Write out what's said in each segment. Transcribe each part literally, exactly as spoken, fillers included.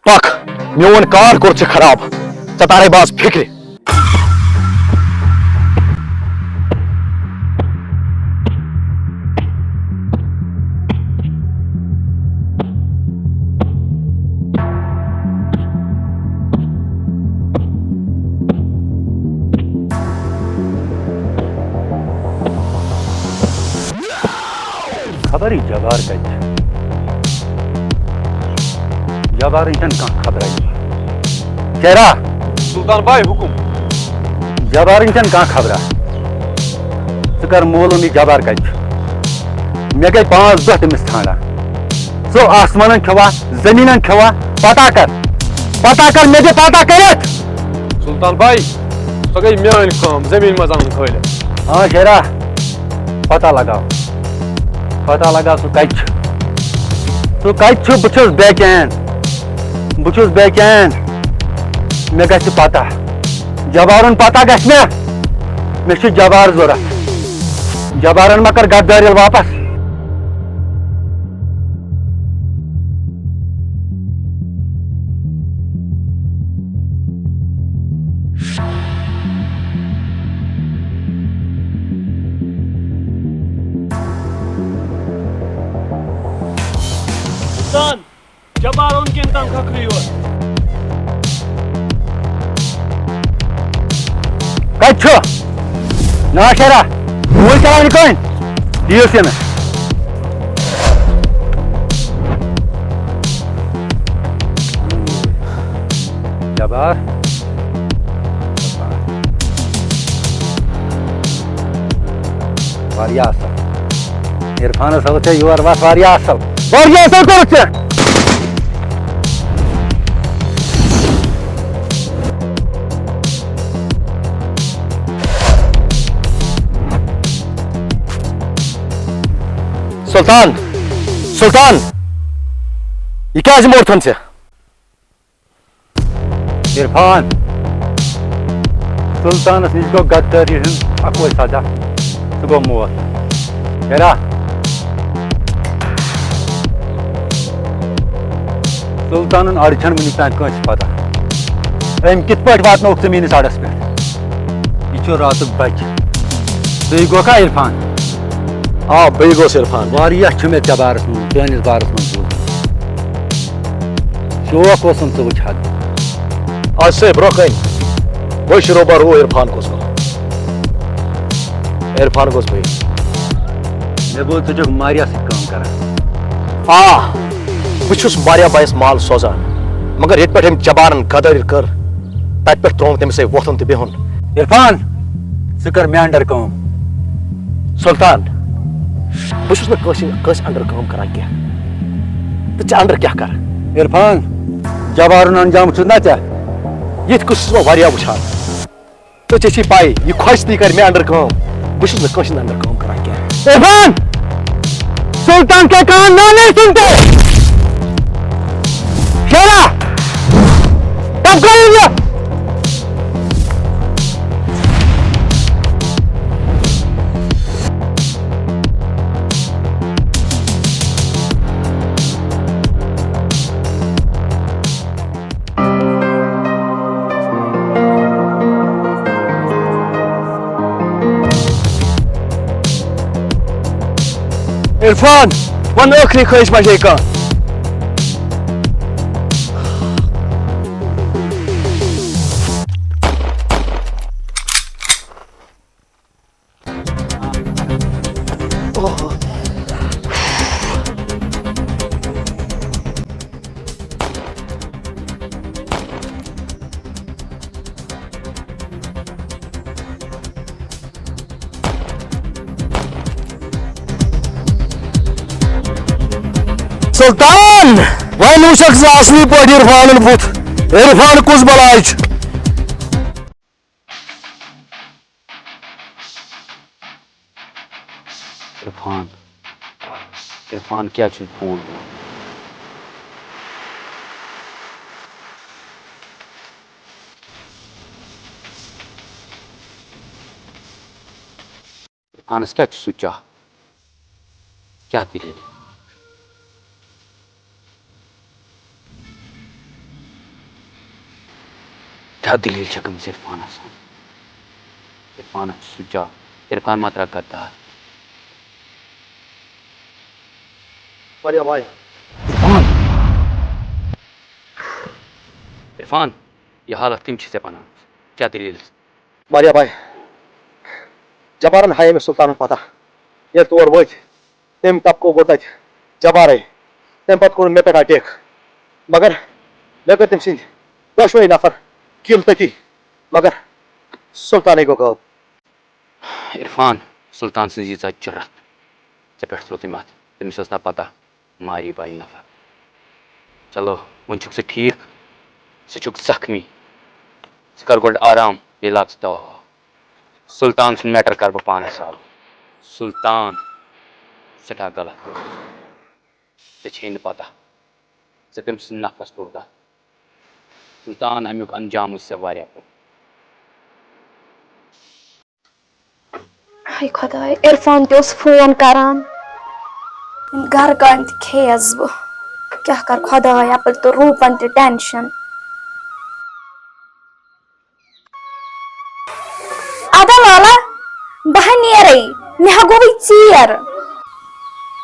پکھ، میون کار کوٚر ژےٚ خراب، ژےٚ تارے باز فکرِ۔ خبر یہِ جبار کتہِ چھُ؟ جبارٕنۍ چھَنہٕ کانٛہہ خبرا یِوان۔ شیرا! سلطان بھائی، حکم۔ جبارٕنۍ چھَنہٕ کانٛہہ خبرا۔ ژٕ کر معلوم یہِ جبار کتہِ چھُ؟ مےٚ گٔے پانٛژھ دۄہ تٔمِس ژھانڈان۔ ژٕ آسمانن کھٮ۪وا، زٔمیٖنن کھٮ۪وا، پتہ کر۔ پتہ کر، مےٚ دِ پتہ کٔرِتھ۔ سلطان بھائی، سۄ گٔے میٲنۍ کٲم، زٔمیٖن منٛز اَنُن کھٲلِتھ۔ ہاں شیرا، پتہ لگاو۔ پتہ لگاو، سُہ کتہِ چھُ؟ سُہ کتہِ چھُ؟ بہٕ چھُس بے چین۔ بہٕ چھُس بے چین۔ مےٚ گژھِ پتہ۔ جبارُن پتہ گژھِ مےٚ۔ مےٚ چھُ جبار ضوٚرتھ۔ جبارن ما کر غدٲری واپس؟ سلطان، جبار اوٚن کِنہٕ تنخواہ کھیوٚو یورٕ؟ کتہِ چھُ؟ ناشرا، گوٗلۍ چلاونہِ کٔنۍ؟ دِیِو سِنہٕ۔ جبار۔ واریاہ اصل۔ عرفانس ہٲو ژےٚ یور وتھ واریاہ اصل۔ واریاہ اصل کوٚرُتھ ژےٚ۔ سلطان، سلطان، یہِ کیٛازِ موٚر تھٲوٕن ژےٚ؟ عرفان، سلطانس نِش گوٚو غدٲری ہُنٛد اکوے سزا، سُہ گوٚو موت۔ شیرا، سلطانن اڑِ چھنہٕ وُنیُک تام کٲنٛسہِ پتہ۔ أمۍ کِتھ پٲٹھۍ واتنووُکھ ژٕ میٲنِس اڑس پٮ۪ٹھ؟ یہِ چھُ راتُک بچہِ۔ ژٕے گوکھا عرفان؟ آ، بٕے گوس عرفان۔ واریاہ چھُ مےٚ ژےٚ بارس منٛز، چٲنِس بارس منٛز بوٗزمُت۔ شوق اوسُم ژٕ وٕچھ ہا۔ آز سے برونٛہہ کنہِ وٕچھ روبا رو عرفان کُس گوٚو۔ عرفان گوٚژھ بٕے۔ مےٚ بوٗز ژٕ چھُکھ ماریا سۭتۍ کٲم کران۔ آ، بہٕ چھُس ماریا بایس مال سوزان، مگر ییٚتہِ پٮ۪ٹھ أمۍ جبارن غدٲری کٔر، تتہِ پٮ۪ٹھ ترٛووُم تٔمِس سۭتۍ وۄتھُن تہٕ بِہُن۔ عرفان، ژٕ کر مےٚ under کٲم۔ سلطان، بہٕ چھُس نہٕ کٲنٛسہِ، کٲنٛسہِ under کٲم کران کینٛہہ۔ تہٕ ژےٚ under کیٛاہ کرٕ؟ عرفان، جبارُن انجام وُچھُتھ نا ژےٚ؟ یِتھ کٔنۍ چھُس بہٕ واریاہ وٕچھان۔ تہٕ ژےٚ چھے پَے، یہِ خۄش تہِ کرِ مےٚ under کٲم۔ بہٕ چھُس نہٕ کٲنٛسہِ ہُنٛد under کٲم کران کینٛہہ۔ عرفان! سلطان کے کان نانے سنتے۔ شیرا! کب کریں گے؟ عرفان، ون ٲخری خٲہِش ما چھے کانٛہہ؟ سلطان! وۄنۍ وٕچھکھ ژٕ اصلی پٲٹھۍ عرفانُن بُتھ۔ عرفان کُس بلاے چھُ؟ عرفان، عرفان کیٛاہ چھُ فون؟ عرفانس کیٛاہ چھُ سُہ چاہ؟ کیٛاہ دٔلیٖل؟ کیٛاہ دٔلیٖل چھےٚ گٔمٕژ عرفانَس؟ عرفانَس چھُ سُہ جا-، عرفان ما ترٛاو غدار؟ واریاہ واے۔ عرفان! عرفان، یہِ حالت کٔمۍ چھِ ژےٚ بنٲومٕژ؟ کیٛاہ دٔلیٖل؟ واریاہ واے۔ جبارن ہایے مےٚ سلطانن پتہ۔ ییٚلہِ تور وٲتۍ، تٔمۍ طبقو گوٚو تَتہِ جبارے۔ تَمہِ پَتہٕ کوٚرُن مےٚ پٮ۪ٹھ اٹیک۔ مگر مےٚ کٔر تٔمۍ سٕنٛدۍ دۄشوَے نفر kill تٔتی۔ مگر سلطانٕے گوٚو غٲب۔ عرفان، سلطان سٕنٛز ییٖژاہ جُرت، ژےٚ پٮ۪ٹھ ترٛوو تٔمۍ اَتھ۔ تٔمِس ٲس نا پتہ ماری بایہِ نفر۔ چلو، وۄنۍ چھُکھ ژٕ ٹھیٖک، ژٕ چھُکھ زخمی۔ ژٕ کر گۄڈٕ آرام، بیٚیہِ لاگ ژٕ دوا۔ سلطان سُنٛد matter کر بہٕ پانَے solve۔ سلطان، سٮ۪ٹھاہ غلط۔ ژےٚ چھے نہٕ پتہ، ژےٚ کٔمۍ سٕنٛدِ نفرس کوٚر تتھ۔ سلطان، امیُک انجام وٕچھ ژےٚ واریاہ برونٛہہ۔ ہاے خۄداے، عرفان تہِ اوس فون کران۔ یِم گرٕ کامہِ تہِ کھیٚیس بہٕ۔ کیٛاہ کر خۄداے، اپٲرۍ تہٕ روٗپن تہِ tension۔ ادا لالا، بہٕ ہا نیرے، مےٚ ہا گوٚوٕے ژیر۔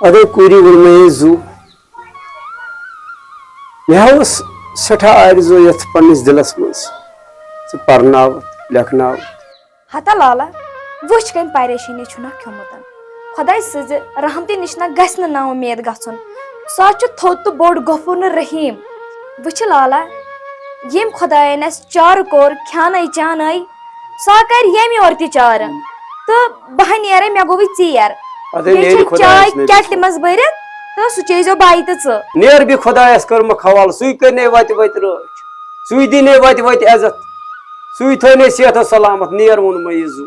ادے کوٗری ووٚن مےٚ یہِ زُو۔ مےٚ ہا اوس سٮ۪ٹھاہ آرزو یتھ پننِس دِلس منٛز ژٕ پرناوتھ، لیکھناوتھ۔ ہتا لالا، وٕچھ کٔمۍ پریشٲنی چھُنہ کھیوٚمُت۔ خۄداے سٕنٛزِ رحمتہِ نِش نہ گژھِ نہٕ نا اُمید گژھُن۔ سُہ حظ چھُ تھوٚد تہٕ بوٚڑ غفور رحیٖم۔ وٕچھ لالا، ییٚمۍ خۄدایَن اَسہِ چارٕ کوٚر کھیٛانَے چانَے، سُہ ہا کَرِ ییٚمہِ یورٕ تہِ چارٕ۔ تہٕ بہٕ ہا نیرَے، مےٚ گوٚوُے ژیر۔ اَدٕ بیٚیہِ نیرِ چھے خۄدایَس چاے نبی کیٹلہِ سُنٛد۔ منٛز بٔرِتھ تہٕ سُہ چیٚیزیو بَیہِ تہٕ ژٕ۔ نیر بیٚیہِ خۄدایَس کٔرمٕکھ حوالہٕ، سُے کَرِ نے وَتہِ وَتہِ رٲچھ، سُے دی نے وَتہِ وَتہِ عزت، سُے تھٲے نے صحت و سلامت۔ نیر ووٚن مےٚ یہِ زُو۔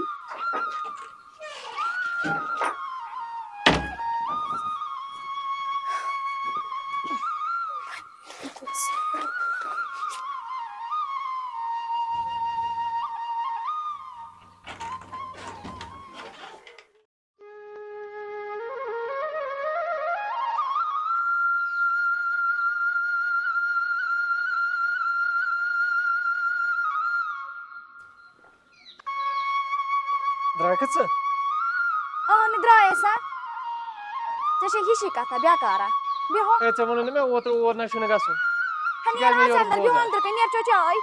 درٛاکھ ژٕ؟ اہنہِ درٛایے سا۔ ژےٚ چھے ہِشی کتھا بیکارا۔ بیٚہو۔ ہے، ژےٚ ووٚنُے نہٕ مےٚ اوترٕ اور نہ چھُنہٕ گژھُن۔ ہا، ژٕ نیر کیٛازِ مےٚ آز یورٕ اندر، بیٚہو بوزان؟ اندر کن، نیر چاے چاے۔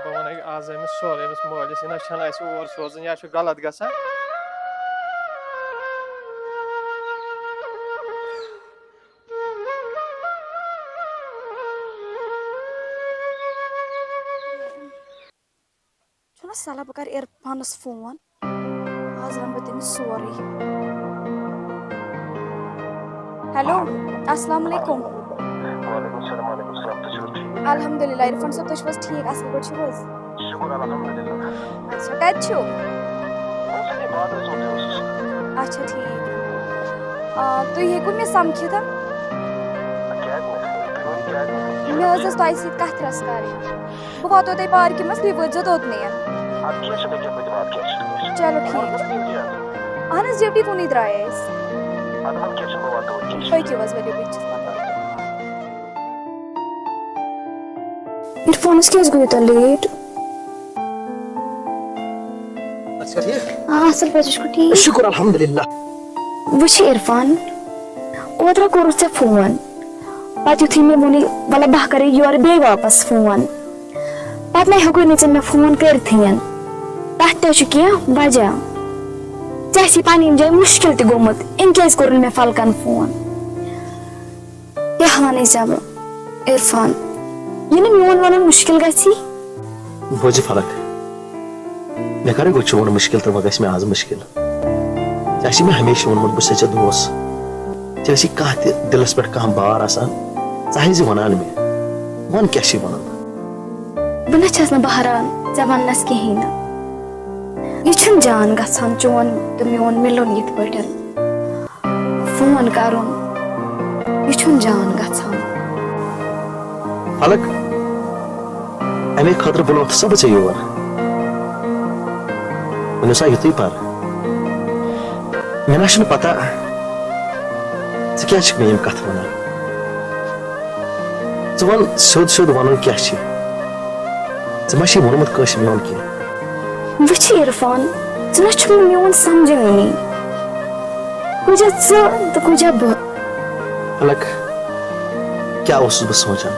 بہٕ وَنَے آز أمِس سورُے، أمِس مٲلِس، یہِ نہ چھَنہٕ اَسہِ اور سوزٕنۍ، یا چھُ غلط گژھان۔ چھُنہ سہلہ، بہٕ کرٕ عرفانس فون، آز ونہٕ بہٕ تٔمِس سورُے۔ ہیلو، السلام علیکم۔ وعلیکم السلام، وعلیکم السلام، تُہۍ چھِو حظ ٹھیٖک؟ الحمدللہ، عرفان صٲب، تُہۍ چھِو حظ ٹھیٖک، اصل پٲٹھۍ چھِو حظ؟ شُکُر الحمدللہ۔ اچھا، کتہِ چھِو؟ بہٕ چھُس ییٚتہِ بازرَس منٛز اوسُس۔ اچھا، ٹھیٖک۔ آ، تُہۍ ہیٚکِو مےٚ سمکھِتھ؟ کیٛازِ نہٕ؟ تُہۍ ؤنِو کیٛازِ نہٕ؟ مےٚ حظ ٲس تۄہہِ سۭتۍ کتھ رژھ کرٕنۍ۔ بہٕ واتو تۄہہِ پارکہِ منٛز، تُہۍ وٲتۍزیو توٚتنٕے۔ اَدٕ کینٛہہ چھُنہٕ، ییٚکیٛاہ بہٕ تہِ واتہٕ، کینٛہہ چھُنہٕ، کینٛہہ چھُنہٕ۔ چلو، ٹھیٖک۔ وَلہٕ، بہٕ تہِ یِمہٕ۔ اہن حظ، ڈیوٹی کُنُے درٛایے أسۍ۔ اَدٕ وَلہٕ، کینٛہہ چھُنہٕ، بہٕ واتہٕ توٗرۍ، کینٛہہ چھُنہٕ۔ پٔکِو حظ، ؤلِو، بہٕ تہِ چھَس پَتہٕ۔ عرفانَس کیٛازِ گوٚو یوٗتاہ لیٹ؟ اچھا، ٹھیٖک۔ آ، اَصٕل پٲٹھۍ، ژٕ چھُکھٕ ٹھیٖک؟ شُکُر الحمدللہ۔ وٕچھ عرفان، اوترٕ کوٚرُتھ ژےٚ فون، پتہٕ یُتھُے مےٚ ووٚنُے، وَلہٕ بہٕ کَرٕ یورٕ بیٚیہِ واپس فون، پتہٕ نَے ہیوٚکُے نہٕ ژےٚ مےٚ فون کٔرتھٕے۔ تَتھ تہِ چھُ کینٛہہ وجہ۔ ژےٚ آسی پنٕنۍ جایہِ مُشکِل تہِ گوٚمُت، أمۍ کیٛازِ کوٚر نہٕ مےٚ فلکن فون؟ کیٛاہ وَنَے ژےٚ بہٕ، عرفان؟ یہِ نہٕ میون وَنُن مُشکِل گژھی۔ بوزِ فلک، مےٚ کَرے گوٚو چون مُشکِل تہٕ وۄنۍ گژھِ مےٚ آز مُشکِل۔ ژےٚ آسی مےٚ ہمیشہِ ووٚنمُت، بہٕ چھُسے ژےٚ دوس۔ ژےٚ آسی کانٛہہ تہِ دِلس پٮ۪ٹھ کانٛہہ بار آسان، ژٕ آسہِ زِ وَنان مےٚ۔ وَن کیٛاہ چھُے وَنُن؟ بہٕ نہ چھَس نہٕ بہران ژےٚ وَننَس کِہیٖنۍ نہٕ۔ یہِ چھُنہٕ جان گژھان چون تہٕ میون مِلُن یِتھ پٲٹھۍ۔ فون کَرُن، یہِ چھُنہٕ جان گژھان۔ فلک، اَمے خٲطرٕ بُلوتھ سا بہٕ ژےٚ یور۔ ؤنِو سا یُتھُے پر۔ مےٚ نہ چھُنہٕ پتہ، ژٕ کیٛازِ چھِکھ مےٚ یِم کتھٕ ونان؟ ژٕ وَن سیوٚد سیوٚد وَنُن کیٛاہ چھِ؟ ژےٚ ما چھے ووٚنمُت کٲنٛسہِ میون کینٛہہ؟ وٕچھ عرفان، ژٕ نہ چھُکھ نہٕ میون سمجھٲنی۔ کُجا ژٕ تہٕ کُجا بہٕ؟ فلک، کیٛاہ اوسُس بہٕ سونٛچان؟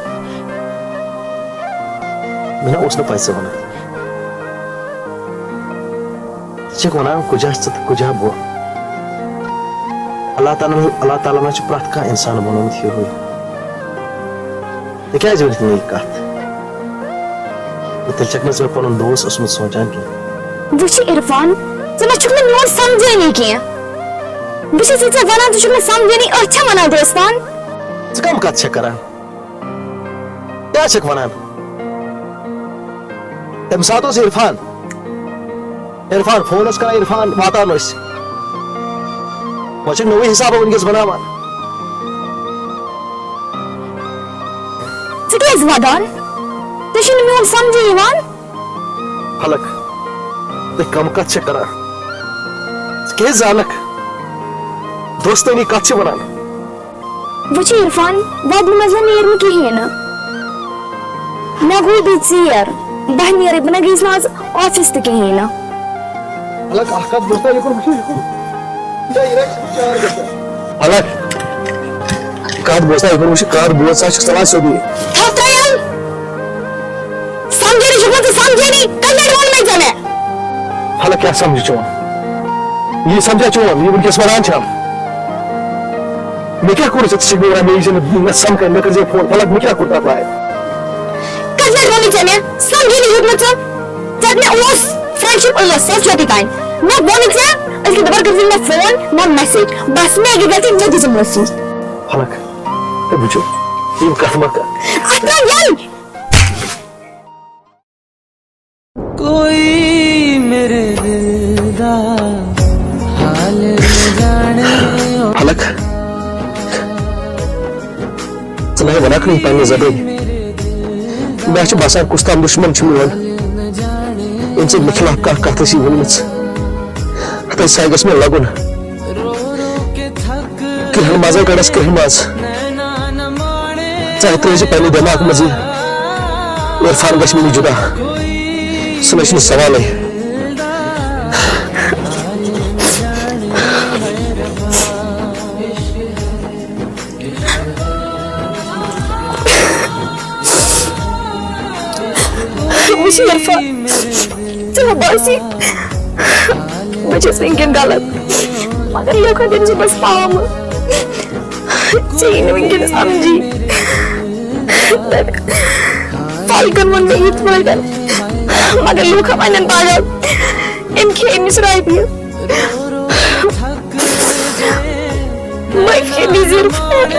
مےٚ نہ اوس نہٕ پَے ژٕ وَنان۔ ژٕ چھَکھ وَنان کُجا ژٕ تہٕ کُجا بہٕ۔ اللہ تعالیٰ، اللہ تعالیٰ ہن چھُ پرٛٮ۪تھ کانٛہہ اِنسان بنومُت ہیوٗ۔ ژےٚ کیٛازِ ؤنِتھ مےٚ یہِ کَتھ؟ تہٕ تیٚلہِ چھَکھ نہٕ ژٕ مےٚ پَنُن دوس اوسمُت سونٛچان کینٛہہ۔ وٕچھ عرفان، ژٕ نہ چھُکھ نہٕ میون سمجھٲنی کینٛہہ۔ بہٕ چھَس ژےٚ وَنان، ژٕ چھُکھ نہٕ سمجھٲنی، أتھۍ چھا وَنان دوستان؟ ژٕ کَم کَتھ چھَکھ کَران؟ کیٛاہ چھَکھ وَنان؟ تَمہِ ساتہٕ اوس عرفان۔ عرفان فون اوس کران، عرفان واتان ٲسۍ۔ وۄنۍ چھِ نوٚوُے حسابہ وٕنکیٚس بناوان۔ ژٕ کیٛازِ ودان؟ ژےٚ چھُنہٕ میون سمجھے یِوان۔ فلک، ژٕ کم کتھ چھےٚ کران؟ ژٕ کیٛازِ زانکھ؟ دوستٲنی کتھ چھِ ونان؟ وٕچھ عرفان، وۄدنہِ منٛز نہ نیرِ نہٕ کِہیٖنۍ نہٕ۔ مےٚ گوٚو بیٚیہِ ژیر۔ بہٕ نیرٕ، بہٕ نہ گٔیَس نہٕ آز آفِس تہِ کِہیٖنۍ نہٕ۔ الگ اکھ کتھ بوزتا، یہِ کوٚر وٕچھِو، یہِ کوٚر۔ الگ کتھ بوزتا، یہِ کوٚر وٕچھِو، کتھ بوز، ژٕ چھُکھ ژلان سیوٚدُے۔ تھَو ترٛٲیِو۔ سمجھے نہٕ، یہِ چھُکھ نہٕ ژٕ سمجھٲنی، کتہِ لٹہِ ووٚن مےٚ ژےٚ مےٚ؟ فلک کیٛاہ سمجھِ چون؟ یہِ سمجھا چون، یہِ وٕنکیٚس ونان چھم؟ مےٚ کیٛاہ کوٚر ژےٚ؟ ژٕ چھکھ مےٚ ونان، مےٚ یی زِ نہٕ مےٚ سمکھے، مےٚ کٔرۍ زِ فون۔ فلک، مےٚ کیٛاہ کوٚر تتھ لایق؟ کتہِ لٹہِ ووٚنُے ژےٚ مےٚ؟ سمجھے نہٕ یوٚت نہٕ ژٕ؟ ژےٚ مےٚ اوس، فرینڈشپ ٲس، سۄ ٲس یوٚتُے تام۔ مےٚ ووٚنُے ژےٚ، أسۍ گٔے دپان کٔرۍ زِ مےٚ فون، نہ میسیج۔ بس مےٚ گٔے غلطی، مےٚ دِژ معٲفی۔ فلک، ہے وٕچھِو، یِم کتھ مہ کر۔ اتھ ترٛاو یَلہٕ۔ کوئی میرے دل دا حال نہ جانے۔ فلک، ژٕ نَے وَنکھ نہٕ پننہِ زبٲنۍ۔ مےٚ چھُ باسان کُس تام دُشمن چھُ میون، ییٚمۍ سۭتۍ مےٚ خلاف کانٛہہ کتھ ٲسی ؤنمٕژ۔ ہتَے سا گژھِ مےٚ لگُن۔ کرٛہن منٛزے کڑس کرٛہن منٛز۔ ژٕ ترٲوزِ پننہِ دٮ۪ماغہٕ منٛز یہِ عرفان گژھِ مےٚ نِش جدا۔ سُہ نَے چھُنہٕ سوالے۔ وٕچھ عرفان، ژےٚ ما باسی بہٕ چھَس وٕنکٮ۪ن غلط، مگر لوٗکَن دِنہٕ صُبحَس پامہٕ۔ ژےٚ یی نہٕ وٕنکٮ۪ن سمجھی۔ فلکن ووٚن مےٚ یِتھ پٲٹھۍ، مگر لوٗکھ وَنن پگاہ، أمۍ کھے أمِس رۄپیہِ۔ معٲفی دیٖزِ عرفان۔